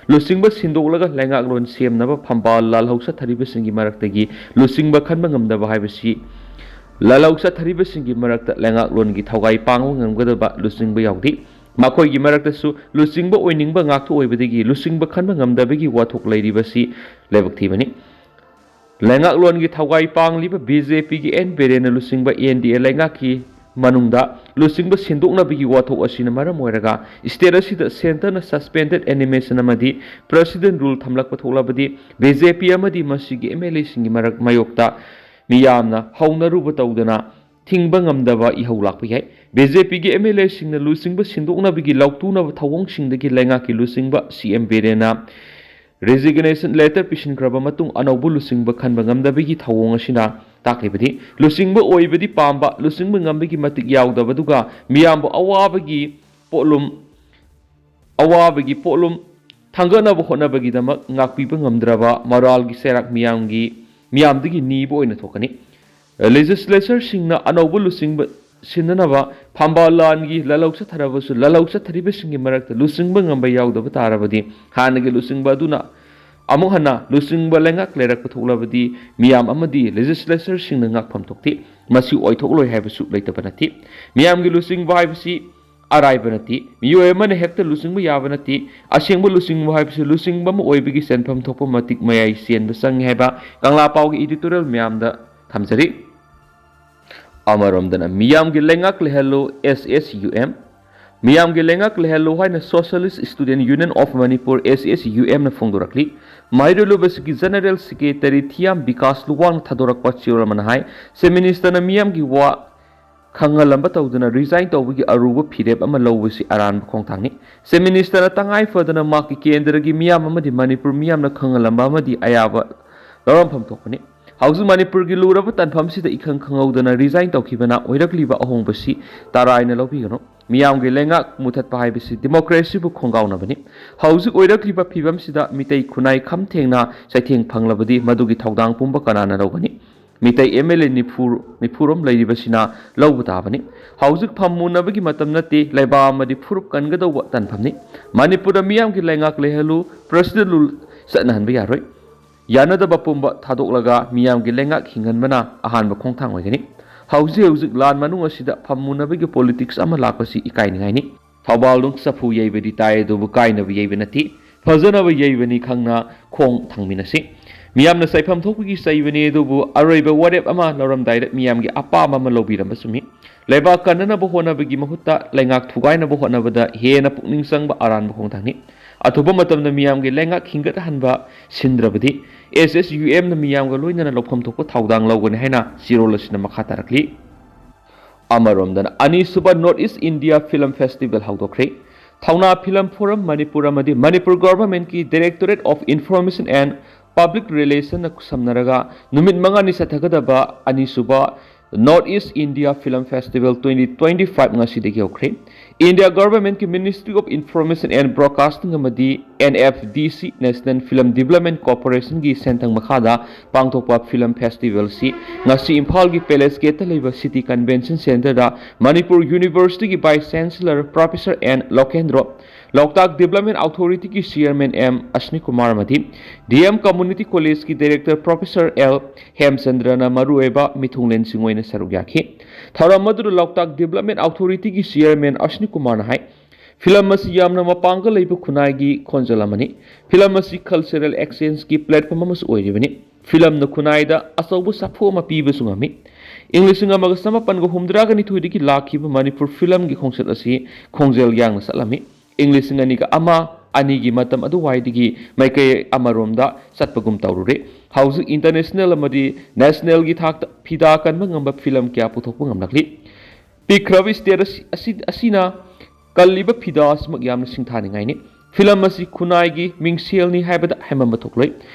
ꯂꯨꯆꯤꯡꯕ ꯁꯤꯟꯗꯣꯛꯂꯒ ꯂꯩꯉꯥꯛꯂꯣꯟ ꯁꯦꯝꯅꯕ ꯐꯝꯕꯥꯜ ꯂꯥꯜꯍꯧ ꯆꯠꯊꯔꯤꯕꯁꯤꯡꯒꯤ ꯃꯔꯛꯇꯒꯤ ꯂꯨꯆꯤꯡꯕ ꯈꯟꯕ ꯉꯝꯗꯕ ꯍꯥꯏꯕꯁꯤ ꯂꯥꯜꯍꯧ ꯆꯠꯊꯔꯤꯕꯁꯤꯡꯒꯤ ꯃꯔꯛꯇ ꯂꯩꯉꯥꯛꯂꯣꯟꯒꯤ ꯊꯧꯒꯥꯏ ꯄꯥꯡꯕ ꯉꯝꯒꯗꯕ ꯂꯨꯆꯤꯡꯕ ꯌꯥꯎꯗꯦ꯫ ꯃꯈꯣꯏꯒꯤ ꯃꯔꯛꯇꯁꯨ ꯂꯨꯆꯤꯡꯕ ꯑꯣꯏꯅꯤꯡꯕ ꯉꯥꯛꯇ ꯑꯣꯏꯕꯗꯒꯤ ꯂꯨꯆꯤꯡꯕ ꯈꯟꯕ ꯉꯝꯗꯕꯒꯤ ꯋꯥꯊꯣꯛ ꯂꯩꯔꯤꯕꯁꯤ ꯂꯥꯏꯕꯛ ꯊꯤꯕꯅꯤ꯫ ꯂꯩꯉꯥꯛꯂꯣꯟꯒꯤ ꯊꯧꯒꯥꯏ ꯄꯥꯡꯂꯤꯕ BJPꯒꯤ N ꯕꯤꯔꯦꯟꯅ ꯂꯨꯆꯤꯡꯕ NDA ꯂꯩꯉꯥꯛꯀꯤ ꯃꯅꯨꯡꯗ ꯂꯨꯆꯤꯡꯕ ꯁꯤꯟꯗꯣꯛꯅꯕꯒꯤ ꯋꯥꯊꯣꯛ ꯑꯁꯤꯅ ꯃꯔꯝ ꯑꯣꯏꯔꯒ state ꯑꯁꯤꯗ Centreꯅ suspended animation ꯑꯃꯗꯤ President rule ꯊꯝꯂꯛꯄ ꯊꯣꯛꯂꯕꯗꯤ BJP ꯑꯃꯗꯤ ꯃꯁꯤꯒꯤ MLAꯁꯤꯡꯒꯤ ꯃꯔꯛ ꯃꯥꯌꯣꯛꯇ ꯃꯤꯌꯥꯝꯅ ꯍꯧꯅꯔꯨꯕ ꯇꯧꯗꯅ ꯊꯤꯡꯕ ꯉꯝꯗꯕ ꯏꯍꯧ ꯂꯥꯛꯄ ꯌꯥꯏ꯫ BJPꯒꯤ MLAꯁꯤꯡꯅ ꯂꯨꯆꯤꯡꯕ ꯁꯤꯟꯗꯣꯛꯅꯕꯒꯤ ꯂꯥꯎꯊꯣꯛꯅꯕ ꯊꯧꯑꯣꯡꯁꯤꯡꯗꯒꯤ ꯂꯩꯉꯥꯛꯀꯤ ꯂꯨꯆꯤꯡꯕ CM ꯕꯤꯔꯦꯟꯅ resignation letter ꯄꯤꯁꯤꯟꯈ꯭ꯔꯕ ꯃꯇꯨꯡ ꯑꯅꯧꯕ ꯂꯨꯆꯤꯡꯕ ꯈꯟꯕ ꯉꯝꯗꯕꯒꯤ ꯊꯧꯑꯣꯡ ꯑꯁꯤꯅ ꯇꯥꯛꯂꯤꯕꯗꯤ ꯂꯨꯆꯤꯡꯕ ꯑꯣꯏꯕꯗꯤ ꯄꯥꯝꯕ, ꯂꯨꯆꯤꯡꯕ ꯉꯝꯕꯒꯤ ꯃꯇꯤꯛ ꯌꯥꯎꯗꯕꯗꯨꯒ ꯃꯤꯌꯥꯝꯕꯨ ꯑꯋꯥꯕꯒꯤ ꯄꯣꯠꯂꯨꯝ, ꯑꯋꯥꯕꯒꯤ ꯄꯣꯠꯂꯨꯝ ꯊꯥꯡꯒꯠꯅꯕ ꯍꯣꯠꯅꯕꯒꯤꯗꯃꯛ ꯉꯥꯛꯄꯤꯕ ꯉꯝꯗ꯭ꯔꯕ ꯃꯔꯥꯜꯒꯤ ꯆꯩꯔꯥꯛ ꯃꯤꯌꯥꯝꯒꯤ, ꯃꯤꯌꯥꯝꯗꯒꯤ ꯅꯤꯕ ꯑꯣꯏꯅ ꯊꯣꯛꯀꯅꯤ꯫ Legislatorꯁꯤꯡꯅ ꯑꯅꯧꯕ ꯂꯨꯆꯤꯡꯕ ꯁꯤꯟꯅꯅꯕ ꯐꯝꯕꯥꯜ ꯂꯥꯟꯒꯤ ꯂꯥꯜꯍꯧ ꯆꯠꯊꯔꯕꯁꯨ, ꯂꯥꯜꯍꯧ ꯆꯠꯊꯔꯤꯕꯁꯤꯡꯒꯤ ꯃꯔꯛꯇ ꯂꯨꯆꯤꯡꯕ ꯉꯝꯕ ꯌꯥꯎꯗꯕ ꯇꯥꯔꯕꯗꯤ ꯍꯥꯟꯅꯒꯤ ꯂꯨꯆꯤꯡꯕ ꯑꯗꯨꯅ ꯑꯃꯨꯛ ꯍꯟꯅ ꯂꯨꯆꯤꯡꯕ ꯂꯩꯉꯥꯛ ꯂꯩꯔꯛꯄ ꯊꯣꯛꯂꯕꯗꯤ ꯃꯤꯌꯥꯝ ꯑꯃꯗꯤ legislatorꯁꯤꯡꯅ ꯉꯥꯛꯐꯝ ꯊꯣꯛꯇꯦ꯫ ꯃꯁꯤ ꯑꯣꯏꯊꯣꯛꯂꯣꯏ ꯍꯥꯏꯕꯁꯨ ꯂꯩꯇꯕ ꯅꯠꯇꯦ꯫ ꯃꯤꯌꯥꯝꯒꯤ ꯂꯨꯆꯤꯡꯕ ꯍꯥꯏꯕꯁꯤ ꯑꯔꯥꯏꯕ ꯅꯠꯇꯦ꯫ ꯃꯤꯑꯣꯏ ꯑꯃꯅ ꯍꯦꯛꯇ ꯂꯨꯆꯤꯡꯕ ꯌꯥꯕ ꯅꯠꯇꯦ꯫ ꯑꯁꯦꯡꯕ ꯂꯨꯆꯤꯡꯕ ꯍꯥꯏꯕꯁꯤ ꯂꯨꯆꯤꯡꯕ ꯑꯃ ꯑꯣꯏꯕꯒꯤ ꯁꯦꯟꯐꯝ ꯊꯣꯛꯄ ꯃꯇꯤꯛ ꯃꯌꯥꯏ ꯆꯦꯟꯕ ꯆꯪꯉꯤ ꯍꯥꯏꯕ ꯀꯪꯂꯥ ꯄꯥꯎꯒꯤ editorial ꯃꯌꯥꯝꯗ ꯊꯝꯖꯔꯤ꯫ ꯑꯃꯔꯣꯝꯗꯅ ꯃꯤꯌꯥꯝꯒꯤ ꯂꯩꯉꯥꯛ ꯂꯩꯍꯜꯂꯨ SSUM, ꯃꯤꯌꯥꯝꯒꯤ ꯂꯩꯉꯥꯛ ꯂꯩꯍꯜꯂꯨ ꯍꯥꯏꯅ Socialist Student Union of Manipur, SSUMꯅ ꯐꯣꯡꯗꯣꯔꯛꯂꯤ꯫ ꯃꯍꯩꯔꯣꯏ ꯂꯣꯏꯕꯁꯤꯒꯤ ꯖꯦꯅꯔꯦꯜ ꯁꯦꯀ꯭ꯔꯦꯇꯔꯤ ꯊꯤꯌꯥꯝ ꯕꯤꯀꯥꯁ ꯂꯨꯋꯥꯡꯅ ꯊꯥꯗꯣꯔꯛꯄ ꯆꯦꯔꯣꯜ ꯑꯃꯅ ꯍꯥꯏ, ꯆꯤꯐ ꯃꯤꯅꯤꯁꯇꯔꯅ ꯃꯤꯌꯥꯝꯒꯤ ꯋꯥ ꯈꯪꯍꯜꯂꯝꯕ ꯇꯧꯗꯨꯅ ꯔꯤꯖꯥꯏꯟ ꯇꯧꯕꯒꯤ ꯑꯔꯨꯕ ꯐꯤꯔꯦꯞ ꯑꯃ ꯂꯧꯕꯁꯤ ꯑꯔꯥꯟꯕ ꯈꯣꯡꯊꯥꯡꯅꯤ꯫ ꯆꯤꯐ ꯃꯤꯅꯤꯁꯇꯔꯅ ꯇꯉꯥꯏ ꯐꯗꯅ ꯃꯍꯥꯛꯀꯤ ꯀꯦꯟꯗ꯭ꯔꯒꯤ ꯃꯤꯌꯥꯝ ꯑꯃꯗꯤ ꯃꯅꯤꯄꯨꯔ ꯃꯤꯌꯥꯝꯅ ꯈꯪꯍꯜꯂꯝꯕ ꯑꯃꯗꯤ ꯑꯌꯥꯕ ꯂꯧꯔꯝꯐꯝ ꯊꯣꯛꯄꯅꯤ꯫ ꯍꯧꯖꯤꯛ ꯃꯅꯤꯄꯨꯔꯒꯤ ꯂꯨꯔꯕ ꯇꯥꯟꯐꯝꯁꯤꯗ ꯏꯈꯪ ꯈꯪꯍꯧꯗꯅ ꯔꯤꯖꯥꯏꯟ ꯇꯧꯈꯤꯕꯅ ꯑꯣꯏꯔꯛꯂꯤꯕ ꯑꯍꯣꯡꯕꯁꯤ ꯇꯔꯥꯏꯅ ꯂꯧꯕꯤꯒꯅꯨ꯫ ꯃꯤꯌꯥꯝꯒꯤ ꯂꯩꯉꯥꯛ ꯃꯨꯊꯠꯄ ꯍꯥꯏꯕꯁꯤ ꯗꯤꯃꯣꯀ꯭ꯔꯦꯁꯤꯕꯨ ꯈꯣꯡꯒꯥꯎꯅꯕꯅꯤ꯫ ꯍꯧꯖꯤꯛ ꯑꯣꯏꯔꯛꯂꯤꯕ ꯐꯤꯕꯝꯁꯤꯗ ꯃꯤꯇꯩ ꯈꯨꯟꯅꯥꯏ ꯈꯝ ꯊꯦꯡꯅ ꯆꯩꯊꯦꯡ ꯐꯪꯂꯕꯗꯤ ꯃꯗꯨꯒꯤ ꯊꯧꯗꯥꯡ ꯄꯨꯝꯕ ꯀꯅꯥꯅ ꯂꯧꯒꯅꯤ? ꯃꯤꯇꯩ ꯑꯦꯝ ꯑꯦꯜ ꯑꯦ ꯅꯤꯐꯨ, ꯅꯤꯐꯨꯔꯣꯝ ꯂꯩꯔꯤꯕꯁꯤꯅ ꯂꯧꯕ ꯇꯥꯕꯅꯤ꯫ ꯍꯧꯖꯤꯛ ꯐꯝ ꯃꯨꯟꯅꯕꯒꯤ ꯃꯇꯝ ꯅꯠꯇꯦ꯫ ꯂꯩꯕꯥꯛ ꯑꯃꯗꯤ ꯐꯨꯔꯨꯞ ꯀꯟꯒꯗꯧꯕ ꯇꯥꯟꯐꯝꯅꯤ꯫ ꯃꯅꯤꯄꯨꯔꯗ ꯃꯤꯌꯥꯝꯒꯤ ꯂꯩꯉꯥꯛ ꯂꯩꯍꯜꯂꯨ, ꯄ꯭ꯔꯁꯤꯗꯦꯟ ꯔꯨꯜ ꯆꯠꯅꯍꯟꯕ ꯌꯥꯔꯣꯏ꯫ ꯌꯥꯅꯗꯕ ꯄꯨꯝꯕ ꯊꯥꯗꯣꯛꯂꯒ ꯃꯤꯌꯥꯝꯒꯤ ꯂꯩꯉꯥꯛ ꯍꯤꯡꯍꯟꯕꯅ ꯑꯍꯥꯟꯕ ꯈꯣꯡꯊꯥꯡ ꯑꯣꯏꯒꯅꯤ꯫ ꯍꯧꯖꯤꯛ ꯍꯧꯖꯤꯛ ꯂꯥꯟ ꯃꯅꯨꯡ ꯑꯁꯤꯗ ꯐꯝ ꯃꯨꯟꯅꯕꯒꯤ ꯄꯣꯂꯤꯇꯤꯛꯁ ꯑꯃ ꯂꯥꯛꯄꯁꯤ ꯏꯀꯥꯏꯅꯤꯡꯉꯥꯏꯅꯤ꯫ ꯊꯧꯕꯥꯜꯗꯨꯡ ꯆꯐꯨ ꯌꯩꯕꯗꯤ ꯇꯥꯏ, ꯑꯗꯨꯕꯨ ꯀꯥꯏꯅꯕ ꯌꯩꯕ ꯅꯠꯇꯦ꯫ ꯐꯖꯅꯕ ꯌꯩꯕꯅꯤ ꯈꯪꯅ ꯈꯣꯡ ꯊꯥꯡꯃꯤꯟꯅꯁꯤ꯫ ꯃꯤꯌꯥꯝꯅ ꯆꯩꯐꯝ ꯊꯣꯛꯄꯒꯤ ꯆꯩꯕꯅꯤ, ꯑꯗꯨꯕꯨ ꯑꯔꯣꯏꯕ ꯋꯥꯔꯦꯞ ꯑꯃ ꯂꯧꯔꯝꯗꯥꯏꯗ ꯃꯤꯌꯥꯝꯒꯤ ꯑꯄꯥꯝꯕ ꯑꯃ ꯂꯧꯕꯤꯔꯝꯕ ꯆꯨꯝꯃꯤ꯫ ꯂꯩꯕꯥꯛ ꯀꯟꯅꯅꯕ ꯍꯣꯠꯅꯕꯒꯤ ꯃꯍꯨꯠꯇ ꯂꯩꯉꯥꯛ ꯊꯨꯒꯥꯏꯅꯕ ꯍꯣꯠꯅꯕꯗ ꯍꯦꯟꯅ ꯄꯨꯛꯅꯤꯡ ꯆꯪꯕ ꯑꯔꯥꯟꯕ ꯈꯣꯡꯊꯥꯡꯅꯤ꯫ ꯑꯊꯨꯕ ꯃꯇꯝꯗ ꯃꯤꯌꯥꯝꯒꯤ ꯂꯩꯉꯥꯛ ꯍꯤꯡꯒꯠꯍꯟꯕ ꯁꯤꯟꯗ꯭ꯔꯕꯗꯤ ꯑꯦꯁ ꯑꯦꯁ ꯌꯨ ꯑꯦꯝꯅ ꯃꯤꯌꯥꯝꯒ ꯂꯣꯏꯅꯅ ꯂꯧꯐꯝ ꯊꯣꯛꯄ ꯊꯧꯗꯥꯡ ꯂꯧꯒꯅꯤ ꯍꯥꯏꯅ ꯆꯦꯔꯣꯜ ꯑꯁꯤꯅ ꯃꯈꯥ ꯇꯥꯔꯛꯂꯤ꯫ ꯑꯃꯔꯣꯝꯗꯅ ꯑꯅꯤꯁꯨꯕ North East India Film Festival ꯍꯧꯗꯣꯛꯈ꯭ꯔꯦ꯫ ꯊꯧꯅꯥ ꯐꯤꯂꯝ ꯐꯣꯔꯝ ꯃꯅꯤꯄꯨꯔ ꯑꯃꯗꯤ Manipur ꯒꯚꯔꯟꯃꯦꯟꯠꯀꯤ Directorate of Information and Public Relationꯅ ꯈꯨꯠꯁꯝꯅꯔꯒ ꯅꯨꯃꯤꯠ ꯃꯉꯥꯅꯤ ꯆꯠꯊꯒꯗꯕ ꯑꯅꯤꯁꯨꯕ North East India Film Festival twenty twenty-five ꯉꯁꯤꯗꯒꯤ ꯍꯧꯈ꯭ꯔꯦ꯫ ꯏꯟꯗꯤꯌꯥ ꯒꯚꯔꯟꯃꯦꯟꯠꯀꯤ Ministry of Information and Broadcasting ꯑꯃꯗꯤ N F D C, National Film Development Corporationꯒꯤ ꯁꯦꯟꯊꯪ ꯃꯈꯥꯗ ꯄꯥꯡꯊꯣꯛꯄ ꯐꯤꯂꯝ ꯐꯦꯁꯇꯤꯚꯦꯜꯁꯤ ꯉꯁꯤ ꯏꯝꯐꯥꯜꯒꯤ ꯄꯦꯂꯦꯁ ꯒꯦꯠꯇ ꯂꯩꯕ ꯁꯤꯇꯤ ꯀꯟꯚꯦꯟꯁꯟ ꯁꯦꯟꯇꯔꯗ ꯃꯅꯤꯄꯨꯔ ꯌꯨꯅꯤꯚꯔꯁꯤꯇꯤꯒꯤ vice chancellor professor N Lokendro, Loktak development ꯑꯣꯊꯣꯔꯤꯇꯤꯒꯤ ꯆꯤꯌꯔꯃꯦꯟ ꯑꯦꯝ ꯑꯁꯅꯤ ꯀꯨꯃꯥꯔ ꯑꯃꯗꯤ ꯗꯤ ꯑꯦꯝ ꯀꯝꯃ꯭ꯌꯨꯅꯤꯇꯤ ꯀꯣꯂꯦꯖꯀꯤ ꯗꯥꯏꯔꯦꯛꯇꯔ ꯄ꯭ꯔꯣꯐꯦꯁꯔ ꯑꯦꯜ ꯍꯦꯝꯆꯟꯗ꯭ꯔꯅ ꯃꯔꯨꯑꯣꯏꯕ ꯃꯤꯊꯨꯡꯂꯦꯟꯁꯤꯡ ꯑꯣꯏꯅ ꯁꯔꯨꯛ ꯌꯥꯈꯤ꯫ ꯊꯧꯔꯝ ꯑꯗꯨꯗ ꯂꯣꯛꯇꯥꯛ ꯗꯤꯕ꯭ꯂꯞꯃꯦꯟ ꯑꯣꯊꯣꯔꯤꯇꯤꯒꯤ ꯆꯤꯌꯔꯃꯦꯟ ꯑꯁꯅꯤ ꯀꯨꯃꯥꯔꯅ ꯍꯥꯏ, ꯐꯤꯂꯝ ꯑꯁꯤ ꯌꯥꯝꯅ ꯃꯄꯥꯡꯒꯜ ꯂꯩꯕ ꯈꯨꯟꯅꯥꯏꯒꯤ ꯈꯣꯟꯖꯦꯜ ꯑꯃꯅꯤ꯫ ꯐꯤꯂꯝ ꯑꯁꯤ ꯀꯜꯆꯔꯦꯜ ꯑꯦꯛꯁꯆꯦꯟꯖꯀꯤ ꯄ꯭ꯂꯦꯠꯐꯣꯔꯝ ꯑꯃꯁꯨ ꯑꯣꯏꯔꯤꯕꯅꯤ꯫ ꯐꯤꯂꯝꯅ ꯈꯨꯟꯅꯥꯏꯗ ꯑꯆꯧꯕ ꯁꯥꯐꯨ ꯑꯃ ꯄꯤꯕꯁꯨ ꯉꯝꯃꯤ꯫ ꯏꯪ ꯂꯤꯁꯤꯡ ꯑꯃꯒ ꯆꯃꯥꯄꯟꯒ ꯍꯨꯝꯗ꯭ꯔꯥꯒ ꯅꯤꯊꯣꯏꯗꯒꯤ ꯂꯥꯛꯈꯤꯕ ꯃꯅꯤꯄꯨꯔ ꯐꯤꯂꯝꯒꯤ ꯈꯣꯡꯆꯠ ꯑꯁꯤ ꯈꯣꯡꯖꯦꯜ ꯌꯥꯡꯅ ꯆꯠꯂꯝꯃꯤ꯫ ꯏꯪ ꯂꯤꯁꯤꯡ ꯑꯅꯤꯒ ꯑꯃ ꯑꯅꯤꯒꯤ ꯃꯇꯝ ꯑꯗꯨꯋꯥꯏꯗꯒꯤ ꯃꯥꯏꯀꯩ ꯑꯃꯔꯣꯝꯗ ꯆꯠꯄꯒꯨꯝ ꯇꯧꯔꯨꯔꯦ꯫ ꯍꯧꯖꯤꯛ international ꯑꯃꯗꯤ national ꯒꯤ ꯊꯥꯛꯇ ꯐꯤꯗꯥ ꯀꯟꯕ ꯉꯝꯕ ꯐꯤꯂꯝ ꯀꯌꯥ ꯄꯨꯊꯣꯛꯄ ꯉꯝꯂꯛꯂꯤ꯫ ꯄꯤꯛꯈ꯭ꯔꯕ state ꯑꯁꯤ, ꯑꯁꯤ, ꯑꯁꯤꯅ ꯀꯜꯂꯤꯕ ꯐꯤꯗꯥ ꯑꯁꯤꯃꯛ ꯌꯥꯝꯅ ꯁꯤꯡꯊꯥꯅꯤꯡꯉꯥꯏꯅꯤ꯫ ꯐꯤꯂꯝ ꯑꯁꯤ ꯈꯨꯟꯅꯥꯏꯒꯤ ꯃꯤꯡꯁꯦꯜꯅꯤ ꯍꯥꯏꯕꯗ ꯍꯦꯟꯃꯟꯕ ꯊꯣꯛꯂꯣꯏ꯫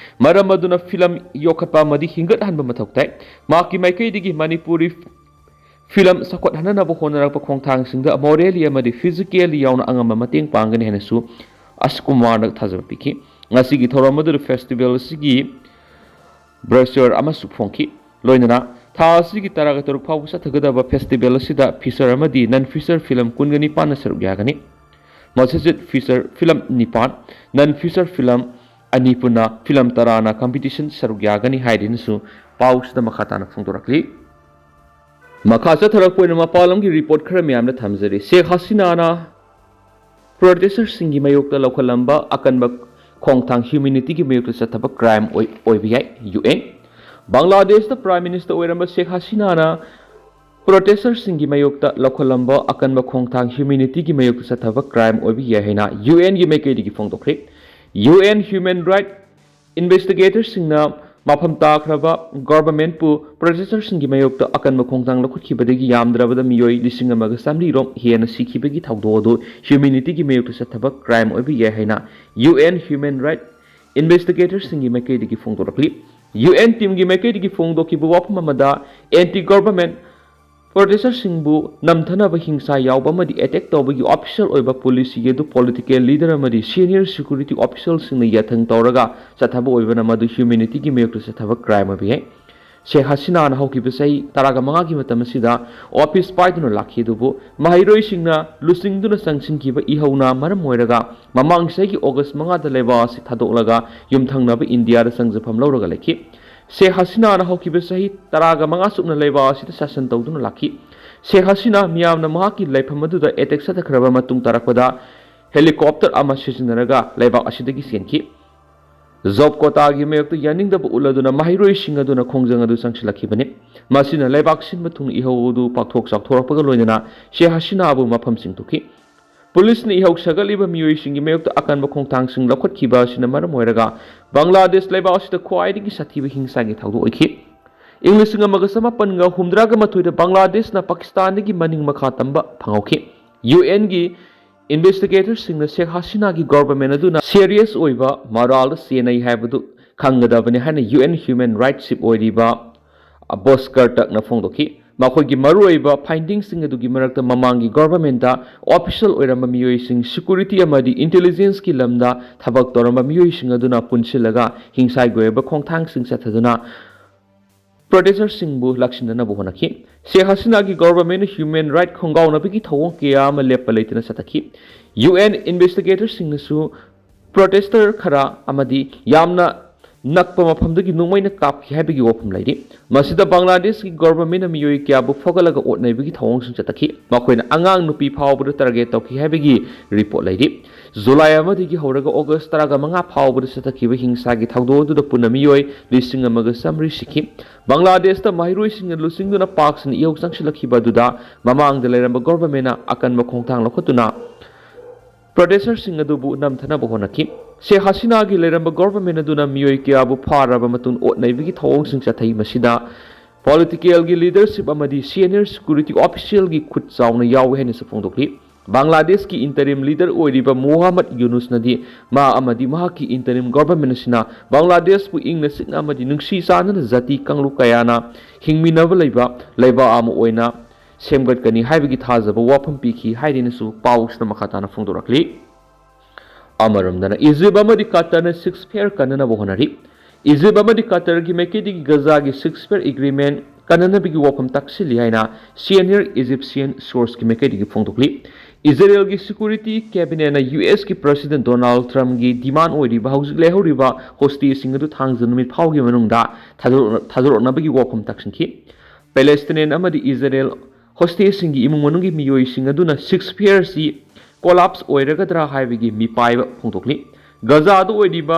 ꯃꯔꯝ ꯑꯗꯨꯅ ꯐꯤꯂꯝ ꯌꯣꯛꯈꯠꯄ ꯑꯃꯗꯤ ꯍꯤꯡꯒꯠꯍꯟꯕ ꯃꯊꯧ ꯇꯥꯏ꯫ ꯃꯍꯥꯛꯀꯤ ꯃꯥꯏꯀꯩꯗꯒꯤ ꯃꯅꯤꯄꯨꯔꯤ ꯐꯤꯂꯝ ꯆꯥꯎꯈꯠꯍꯟꯅꯅꯕ ꯍꯣꯠꯅꯔꯛꯄ ꯈꯣꯡꯊꯥꯡꯁꯤꯡꯗ morally ꯑꯃꯗꯤ physically ꯌꯥꯎꯅ ꯑꯉꯝꯕ ꯃꯇꯦꯡ ꯄꯥꯡꯒꯅꯤ ꯍꯥꯏꯅꯁꯨ ꯑꯁ ꯀꯨꯃꯥꯔꯅ ꯊꯥꯖꯕ ꯄꯤꯈꯤ꯫ ꯉꯁꯤꯒꯤ ꯊꯧꯔꯝ ꯑꯗꯨꯗ festival ꯑꯁꯤꯒꯤ brochure ꯑꯃꯁꯨ ꯐꯣꯡꯈꯤ꯫ ꯂꯣꯏꯅꯅ ꯊꯥ ꯑꯁꯤꯒꯤ ꯇꯔꯥꯒ ꯇꯔꯨꯛ ꯐꯥꯎꯕ ꯆꯠꯊꯒꯗꯕ festival ꯑꯁꯤꯗ feature ꯑꯃꯗꯤ non feature ꯐꯤꯂꯝ ꯀꯨꯟꯒ ꯅꯤꯄꯥꯟꯅ ꯁꯔꯨꯛ ꯌꯥꯒꯅꯤ꯫ ꯃꯁꯤꯗ feature ꯐꯤꯂꯝ ꯅꯤꯄꯥꯟ, non feature ꯐꯤꯂꯝ ꯑꯅꯤ ꯄꯨꯟꯅ ꯐꯤꯂꯝ ꯇꯔꯥꯅ competition ꯁꯔꯨꯛ ꯌꯥꯒꯅꯤ ꯍꯥꯏꯗꯨꯅꯁꯨ ꯄꯥꯎꯁꯤꯗ ꯃꯈꯥ ꯇꯥꯅ ꯐꯣꯡꯗꯣꯔꯛꯂꯤ꯫ ꯃꯈꯥ ꯆꯠꯊꯔꯛꯄ ꯑꯣꯏꯅ ꯃꯄꯥꯟ ꯂꯝꯒꯤ report ꯈꯔ ꯃꯌꯥꯝꯗ ꯊꯝꯖꯔꯤ꯫ ꯁꯦꯈ ꯍꯁꯤꯅꯥꯅ protester ꯁꯤꯡꯒꯤ ꯃꯥꯌꯣꯛꯇ ꯂꯧꯈꯠꯂꯝꯕ ꯑꯀꯟꯕ ꯈꯣꯡꯊꯥꯡ humanity ꯒꯤ ꯃꯥꯌꯣꯛꯇ ꯆꯠꯊꯕ crime ꯑꯣꯏ-, ꯑꯣꯏꯕ ꯌꯥꯏ, U N꯫ ꯕꯪꯒ꯭ꯂꯥꯗꯦꯁꯇ Prime Minister ꯑꯣꯏꯔꯝꯕ ꯁꯦꯈ ꯍꯁꯤꯅꯥꯅ protester ꯁꯤꯡꯒꯤ ꯃꯥꯌꯣꯛꯇ ꯂꯧꯈꯠꯂꯝꯕ ꯑꯀꯟꯕ ꯈꯣꯡꯊꯥꯡ humanity ꯒꯤ ꯃꯥꯌꯣꯛꯇ ꯆꯠꯊꯕ crime ꯑꯣꯏꯕ ꯌꯥꯏ ꯍꯥꯏꯅ U N ꯒꯤ ꯃꯥꯏꯀꯩꯗꯒꯤ ꯐꯣꯡꯗꯣꯛꯈ꯭ꯔꯦ꯫ U N human right investigator ꯁꯤꯡꯅ ꯃꯐꯝ ꯇꯥꯈ꯭ꯔꯕ government ꯄꯨ protester ꯁꯤꯡꯒꯤ ꯃꯥꯌꯣꯛꯇ ꯑꯀꯟꯕ ꯈꯣꯡꯊꯥꯡ ꯂꯧꯈꯠꯈꯤꯕꯗꯒꯤ ꯌꯥꯝꯗ꯭ꯔꯕꯗ ꯃꯤꯑꯣꯏ ꯂꯤꯁꯤꯡ ꯑꯃꯒ ꯆꯥꯃꯔꯤ ꯔꯣꯝ ꯍꯦꯟꯅ ꯁꯤꯈꯤꯕꯒꯤ ꯊꯧꯗꯣꯛ ꯑꯗꯨ humanity ꯒꯤ ꯃꯥꯌꯣꯛꯇ ꯆꯠꯊꯕ crime ꯑꯣꯏꯕ ꯌꯥꯏ ꯍꯥꯏꯅ U N human right investigator ꯁꯤꯡꯒꯤ ꯃꯥꯏꯀꯩꯗꯒꯤ ꯐꯣꯡꯗꯣꯔꯛꯂꯤ꯫ U N team ꯒꯤ ꯃꯥꯏꯀꯩꯗꯒꯤ ꯐꯣꯡꯗꯣꯛꯈꯤꯕ ꯋꯥꯐꯝ ꯑꯃꯗ, anti government protester ꯁꯤꯡꯕꯨ ꯅꯝꯊꯅꯕ ꯍꯤꯡꯁꯥ ꯌꯥꯎꯕ ꯑꯃꯗꯤ attack ꯇꯧꯕꯒꯤ official ꯑꯣꯏꯕ policy ꯑꯗꯨ political leader ꯑꯃꯗꯤ senior security official ꯁꯤꯡꯅ ꯌꯥꯊꯪ ꯇꯧꯔꯒ ꯆꯠꯊꯕ ꯑꯣꯏꯕꯅ ꯃꯗꯨ humanity ꯒꯤ ꯃꯥꯌꯣꯛꯇ ꯆꯠꯊꯕ crime ꯑꯣꯏꯕ ꯌꯥꯏ꯫ ꯁꯦꯈ ꯍꯁꯤꯅꯥꯅ ꯍꯧꯈꯤꯕ ꯆꯍꯤ ꯇꯔꯥꯒ ꯃꯉꯥꯒꯤ ꯃꯇꯝ ꯑꯁꯤꯗ office ꯄꯥꯏꯗꯨꯅ ꯂꯥꯛꯈꯤ, ꯑꯗꯨꯕꯨ ꯃꯍꯩꯔꯣꯏꯁꯤꯡꯅ ꯂꯨꯆꯤꯡꯗꯨꯅ ꯆꯪꯁꯤꯟꯈꯤꯕ ꯏꯍꯧꯅ ꯃꯔꯝ ꯑꯣꯏꯔꯒ ꯃꯃꯥꯡ ꯆꯍꯤꯒꯤ August ꯃꯉꯥꯗ ꯂꯩꯕꯥꯛ ꯑꯁꯤ ꯊꯥꯗꯣꯛꯂꯒ ꯌꯨꯝꯊꯪꯅꯕ ꯏꯟꯗꯤꯌꯥꯗ ꯆꯪꯖꯐꯝ ꯂꯧꯔꯒ ꯂꯩꯈꯤ꯫ ꯁꯦꯈ ꯍꯁꯤꯅꯥꯅ ꯍꯧꯈꯤꯕ ꯆꯍꯤ ꯇꯔꯥꯒ ꯃꯉꯥ ꯆꯨꯞꯅ ꯂꯩꯕꯥꯛ ꯑꯁꯤꯗ ꯁꯥꯁꯟ ꯇꯧꯗꯨꯅ ꯂꯥꯛꯈꯤ꯫ ꯁꯦꯈ ꯍꯁꯤꯅꯥ ꯃꯤꯌꯥꯝꯅ ꯃꯍꯥꯛꯀꯤ ꯂꯩꯐꯝ ꯑꯗꯨꯗ attack ꯆꯠꯊꯈ꯭ꯔꯕ ꯃꯇꯨꯡ ꯇꯥꯔꯛꯄꯗ helicopter ꯑꯃ ꯁꯤꯖꯤꯟꯅꯔꯒ ꯂꯩꯕꯥꯛ ꯑꯁꯤꯗꯒꯤ ꯆꯦꯟꯈꯤ꯫ Job quota ꯒꯤ ꯃꯥꯌꯣꯛꯇ ꯌꯥꯅꯤꯡꯗꯕ ꯎꯠꯂꯗꯨꯅ ꯃꯍꯩꯔꯣꯏꯁꯤꯡ ꯑꯗꯨꯅ ꯈꯣꯡꯖꯪ ꯑꯗꯨ ꯆꯪꯁꯤꯜꯂꯛꯈꯤꯕꯅꯤ꯫ ꯃꯁꯤꯅ ꯂꯩꯕꯥꯛ ꯁꯤꯟꯕ ꯊꯨꯡꯅ ꯏꯍꯧ ꯑꯗꯨ ꯄꯥꯛꯊꯣꯛ ꯆꯥꯎꯊꯣꯔꯛꯄꯒ ꯂꯣꯏꯅꯅ ꯁꯦꯈ ꯍꯁꯤꯅꯥꯕꯨ ꯃꯐꯝ ꯁꯤꯡꯊꯣꯛꯈꯤ꯫ ꯄꯨꯂꯤꯁꯅ ꯏꯍꯧ ꯁꯥꯒꯠꯂꯤꯕ ꯃꯤꯑꯣꯏꯁꯤꯡꯒꯤ ꯃꯥꯌꯣꯛꯇ ꯑꯀꯟꯕ ꯈꯣꯡꯊꯥꯡꯁꯤꯡ ꯂꯧꯈꯠꯈꯤꯕ ꯑꯁꯤꯅ ꯃꯔꯝ ꯑꯣꯏꯔꯒ ꯕꯪꯒ꯭ꯂꯥꯗꯦꯁ ꯂꯩꯕꯥꯛ ꯑꯁꯤꯗ ꯈ꯭ꯋꯥꯏꯗꯒꯤ ꯁꯥꯊꯤꯕ ꯍꯤꯡꯁꯥꯒꯤ ꯊꯧꯗꯣꯛ ꯑꯣꯏꯈꯤ꯫ ꯏꯪ ꯂꯤꯁꯤꯡ ꯑꯃꯒ ꯆꯃꯥꯄꯟꯒ ꯍꯨꯝꯗ꯭ꯔꯥꯒ ꯃꯥꯊꯣꯏꯗ ꯕꯪꯒ꯭ꯂꯥꯗꯦꯁꯅ ꯄꯥꯀꯤꯁꯇꯥꯟꯗꯒꯤ ꯃꯅꯤꯡ ꯃꯈꯥ ꯇꯝꯕ ꯐꯪꯍꯧꯈꯤ꯫ ꯌꯨ ꯑꯦꯟꯒꯤ investigatorꯁꯤꯡꯅ ꯁꯦꯈ ꯍꯁꯤꯅꯥꯒꯤ government ꯑꯗꯨꯅ serious ꯑꯣꯏꯕ moralꯗ ꯆꯦꯟꯅꯩ ꯍꯥꯏꯕꯗꯨ ꯈꯪꯒꯗꯕꯅꯤ ꯍꯥꯏꯅ U N human rights chief ꯑꯣꯏꯔꯤꯕ ꯕꯣꯁꯀꯔ ꯇꯛꯅ ꯐꯣꯡꯗꯣꯛꯈꯤ꯫ ꯃꯈꯣꯏꯒꯤ ꯃꯔꯨꯑꯣꯏꯕ findingꯁꯤꯡ ꯑꯗꯨꯒꯤ ꯃꯔꯛꯇ ꯃꯃꯥꯡꯒꯤ governmentꯇ official ꯑꯣꯏꯔꯝꯕ ꯃꯤꯑꯣꯏꯁꯤꯡ, security ꯑꯃꯗꯤ intelligenceꯀꯤ ꯂꯝꯗ ꯊꯕꯛ ꯇꯧꯔꯝꯕ ꯃꯤꯑꯣꯏꯁꯤꯡ ꯑꯗꯨꯅ ꯄꯨꯟꯁꯤꯜꯂꯒ ꯍꯤꯡꯁꯥꯒꯤ ꯑꯣꯏꯕ ꯈꯣꯡꯊꯥꯡꯁꯤꯡ ꯆꯠꯊꯗꯨꯅ protesterꯁꯤꯡꯕꯨ ꯂꯥꯛꯁꯤꯟꯅꯅꯕ ꯍꯣꯠꯅꯈꯤ꯫ ꯁꯦꯈ ꯍꯁꯤꯅꯥꯒꯤ governmentꯅ human right ꯈꯣꯡꯒꯥꯎꯅꯕꯒꯤ ꯊꯧꯑꯣꯡ ꯀꯌꯥ ꯑꯃ ꯂꯦꯞꯄ ꯂꯩꯇꯅ ꯆꯠꯊꯈꯤ꯫ ꯌꯨ ꯑꯦꯟ investigatorꯁꯤꯡꯅꯁꯨ protester ꯈꯔ ꯑꯃꯗꯤ ꯌꯥꯝꯅ ꯅꯛꯄ ꯃꯐꯝꯗꯒꯤ ꯅꯣꯡꯃꯩꯅ ꯀꯥꯞꯈꯤ ꯍꯥꯏꯕꯒꯤ ꯋꯥꯐꯝ ꯂꯩꯔꯤ꯫ ꯃꯁꯤꯗ ꯕꯪꯒ꯭ꯂꯥꯗꯦꯁꯀꯤ governmentꯅ ꯃꯤꯑꯣꯏ ꯀꯌꯥꯕꯨ ꯐꯒꯠꯂꯒ ꯑꯣꯠꯅꯕꯒꯤ ꯊꯧꯑꯣꯡꯁꯤꯡ ꯆꯠꯊꯈꯤ꯫ ꯃꯈꯣꯏꯅ ꯑꯉꯥꯡ ꯅꯨꯄꯤ ꯐꯥꯎꯕꯗ target ꯇꯧꯈꯤ ꯍꯥꯏꯕꯒꯤ report ꯂꯩꯔꯤ꯫ ꯖꯨꯂꯥꯏ ꯑꯃꯗꯒꯤ ꯍꯧꯔꯒ ꯑꯣꯒꯁ ꯇꯔꯥꯃꯉꯥ ꯐꯥꯎꯕꯗ ꯆꯠꯊꯈꯤꯕ ꯍꯤꯡꯁꯥꯒꯤ ꯊꯧꯗꯣꯛ ꯑꯗꯨꯗ ꯄꯨꯟꯅ ꯃꯤꯑꯣꯏ ꯂꯤꯁꯤꯡ ꯑꯃꯒ ꯆꯥꯃꯔꯤ ꯁꯤꯈꯤ꯫ ꯕꯪꯒ꯭ꯂꯥꯗꯦꯁꯇ ꯃꯍꯩꯔꯣꯏꯁꯤꯡꯅ ꯂꯨꯆꯤꯡꯗꯨꯅ ꯄꯥꯛ ꯁꯟꯅ ꯏꯍꯧ ꯆꯪꯁꯤꯜꯂꯛꯈꯤꯕ ꯑꯗꯨꯗ ꯃꯃꯥꯡꯗ ꯂꯩꯔꯝꯕ governmentꯅ ꯑꯀꯟꯕ ꯈꯣꯡꯊꯥꯡ ꯂꯧꯈꯠꯇꯨꯅ protesterꯁꯤꯡ ꯑꯗꯨꯕꯨ ꯅꯝꯊꯅꯕ ꯍꯣꯠꯅꯈꯤ꯫ ꯁꯦꯈ ꯍꯁꯤꯅꯥꯒꯤ ꯂꯩꯔꯝꯕ government ꯑꯗꯨꯅ ꯃꯤꯑꯣꯏ ꯀꯌꯥꯕꯨ ꯐꯥꯔꯕ ꯃꯇꯨꯡ ꯑꯣꯠ ꯅꯩꯕꯒꯤ ꯊꯧꯑꯣꯡꯁꯤꯡ ꯆꯠꯊꯩ꯫ ꯃꯁꯤꯗ politicalꯒꯤ leadership ꯑꯃꯗꯤ senior security officialꯒꯤ ꯈꯨꯠ ꯆꯥꯎꯅ ꯌꯥꯎꯏ ꯍꯥꯏꯅꯁꯨ ꯐꯣꯡꯗꯣꯛꯂꯤ꯫ ꯕꯪꯒ꯭ꯂꯥꯗꯦꯁꯀꯤ interim leader ꯑꯣꯏꯔꯤꯕ ꯃꯣꯍꯥꯃꯗ ꯌꯨꯅꯨꯁꯅꯗꯤ ꯃꯥ ꯑꯃꯗꯤ ꯃꯍꯥꯛꯀꯤ interim government ꯑꯁꯤꯅ ꯕꯪꯒ꯭ꯂꯥꯗꯦꯁꯄꯨ ꯏꯪꯅ ꯆꯤꯛꯅ ꯑꯃꯗꯤ ꯅꯨꯡꯁꯤ ꯆꯥꯟꯅꯅ ꯖꯥꯇꯤ ꯀꯥꯡꯂꯨꯞ ꯀꯌꯥꯅ ꯍꯤꯡꯃꯤꯟꯅꯕ ꯂꯩꯕ ꯂꯩꯕꯥꯛ ꯑꯃ ꯑꯣꯏꯅ ꯁꯦꯝꯒꯠꯀꯅꯤ ꯍꯥꯏꯕꯒꯤ ꯊꯥꯖꯕ ꯋꯥꯐꯝ ꯄꯤꯈꯤ ꯍꯥꯏꯗꯨꯅꯁꯨ ꯄꯥꯎꯁꯤꯅ ꯃꯈꯥ ꯇꯥꯅ ꯐꯣꯡꯗꯣꯔꯛꯂꯤ꯫ ꯑꯃꯔꯣꯝꯗꯅ ꯏꯖꯤꯞ ꯑꯃꯗꯤ ꯀꯇꯔꯅ ceasefire ꯀꯟꯅꯅꯕ ꯍꯣꯠꯅꯔꯤ꯫ ꯏꯖꯤꯞ ꯑꯃꯗꯤ ꯀꯇꯔꯒꯤ ꯃꯥꯏꯀꯩꯗꯒꯤ ꯒꯖꯥꯒꯤ ceasefire agreement ꯀꯟꯅꯅꯕꯒꯤ ꯋꯥꯐꯝ ꯇꯥꯛꯁꯤꯜꯂꯤ ꯍꯥꯏꯅ senior Egyptian sourceꯀꯤ ꯃꯥꯏꯀꯩꯗꯒꯤ ꯐꯣꯡꯗꯣꯛꯂꯤ꯫ ꯏꯖꯔꯦꯜꯒꯤ security cabinetꯅ ꯌꯨ ꯑꯦꯁꯀꯤ president Donald Trumpꯀꯤ demand ꯑꯣꯏꯔꯤꯕ ꯍꯧꯖꯤꯛ ꯂꯩꯍꯧꯔꯤꯕ hostageꯁꯤꯡ ꯑꯗꯨ ꯊꯥꯡꯖ ꯅꯨꯃꯤꯠ ꯐꯥꯎꯒꯤ ꯃꯅꯨꯡꯗ ꯊꯥꯗꯣꯔꯛ-, ꯊꯥꯗꯣꯔꯛꯅꯕꯒꯤ ꯋꯥꯐꯝ ꯇꯥꯛꯁꯤꯟꯈꯤ꯫ Palestinian ꯑꯃꯗꯤ ꯏꯖꯔꯦꯜ hostageꯁꯤꯡꯒꯤ ꯏꯃꯨꯡ ꯃꯅꯨꯡꯒꯤ ꯃꯤꯑꯣꯏꯁꯤꯡ ꯑꯗꯨꯅ ceasefireꯁꯤ collapse ꯑꯣꯏꯔꯒꯗ꯭ꯔꯥ ꯍꯥꯏꯕꯒꯤ ꯃꯤꯄꯥꯏꯕ ꯐꯣꯡꯗꯣꯛꯂꯤ꯫ ꯒꯖꯥꯗ ꯑꯣꯏꯔꯤꯕ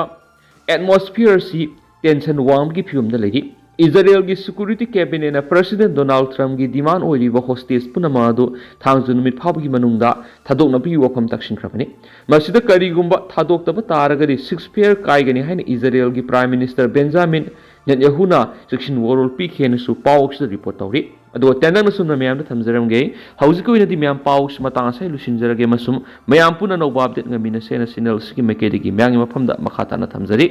atmosphereꯁꯤ tension ꯋꯥꯡꯕꯒꯤ ꯐꯤꯕꯝꯗ ꯂꯩꯔꯤ꯫ ꯏꯖꯔꯦꯜꯒꯤ ꯁꯦꯀ꯭ꯌꯨꯔꯤꯇꯤ ꯀꯦꯕꯤꯅꯦꯠꯅ ꯄ꯭ꯔꯁꯤꯗꯦꯟ ꯗꯣꯅꯥꯜꯗ ꯇ꯭ꯔꯝꯞꯀꯤ ꯗꯤꯃꯥꯟ ꯑꯣꯏꯔꯤꯕ ꯍꯣꯁꯇꯦꯖ ꯄꯨꯝꯅꯃꯛ ꯑꯗꯨ ꯊꯥꯡꯖ ꯅꯨꯃꯤꯠ ꯐꯥꯎꯕꯒꯤ ꯃꯅꯨꯡꯗ ꯊꯥꯗꯣꯛꯅꯕꯒꯤ ꯋꯥꯐꯝ ꯇꯥꯛꯁꯤꯟꯈ꯭ꯔꯕꯅꯤ꯫ ꯃꯁꯤꯗ ꯀꯔꯤꯒꯨꯝꯕ ꯊꯥꯗꯣꯛꯇꯕ ꯇꯥꯔꯒꯗꯤ ꯁꯤꯖꯐꯥꯌꯔ ꯀꯥꯏꯒꯅꯤ ꯍꯥꯏꯅ ꯏꯖꯔꯦꯜꯒꯤ ꯄ꯭ꯔꯥꯏꯝ ꯃꯤꯅꯤꯁꯇꯔ ꯕꯦꯟꯖꯥꯃꯤꯟ ꯅꯦꯇꯟꯌꯥꯍꯨꯅ ꯆꯦꯛꯁꯤꯟ ꯋꯥꯔꯣꯜ ꯄꯤꯈꯤ ꯍꯥꯏꯅꯁꯨ ꯄꯥꯎ ꯑꯁꯤꯗ ꯔꯤꯄꯣꯔꯠ ꯇꯧꯔꯤ꯫ ꯑꯗꯨꯒ ꯇꯦꯟꯇꯛꯅ ꯁꯨꯝꯅ ꯃꯌꯥꯝꯗ ꯊꯝꯖꯔꯝꯒꯦ, ꯍꯧꯖꯤꯛꯀꯤ ꯑꯣꯏꯅꯗꯤ ꯃꯌꯥꯝ ꯄꯥꯎꯁꯤ ꯃꯇꯥꯡ ꯑꯁꯤꯗ ꯂꯣꯏꯁꯤꯟꯖꯔꯒꯦ ꯑꯃꯁꯨꯡ ꯃꯌꯥꯝ ꯄꯨꯟꯅ ꯑꯅꯧꯕ ꯑꯞꯗꯦꯠ ꯉꯥꯏꯃꯤꯟꯅꯁꯦꯅ ꯆꯦꯅꯦꯜ ꯑꯁꯤꯒꯤ ꯃꯥꯏꯀꯩꯗꯒꯤ ꯃꯌꯥꯝꯒꯤ ꯃꯐꯝꯗ ꯃꯈꯥ ꯇꯥꯅ ꯊꯝꯖꯔꯤ꯫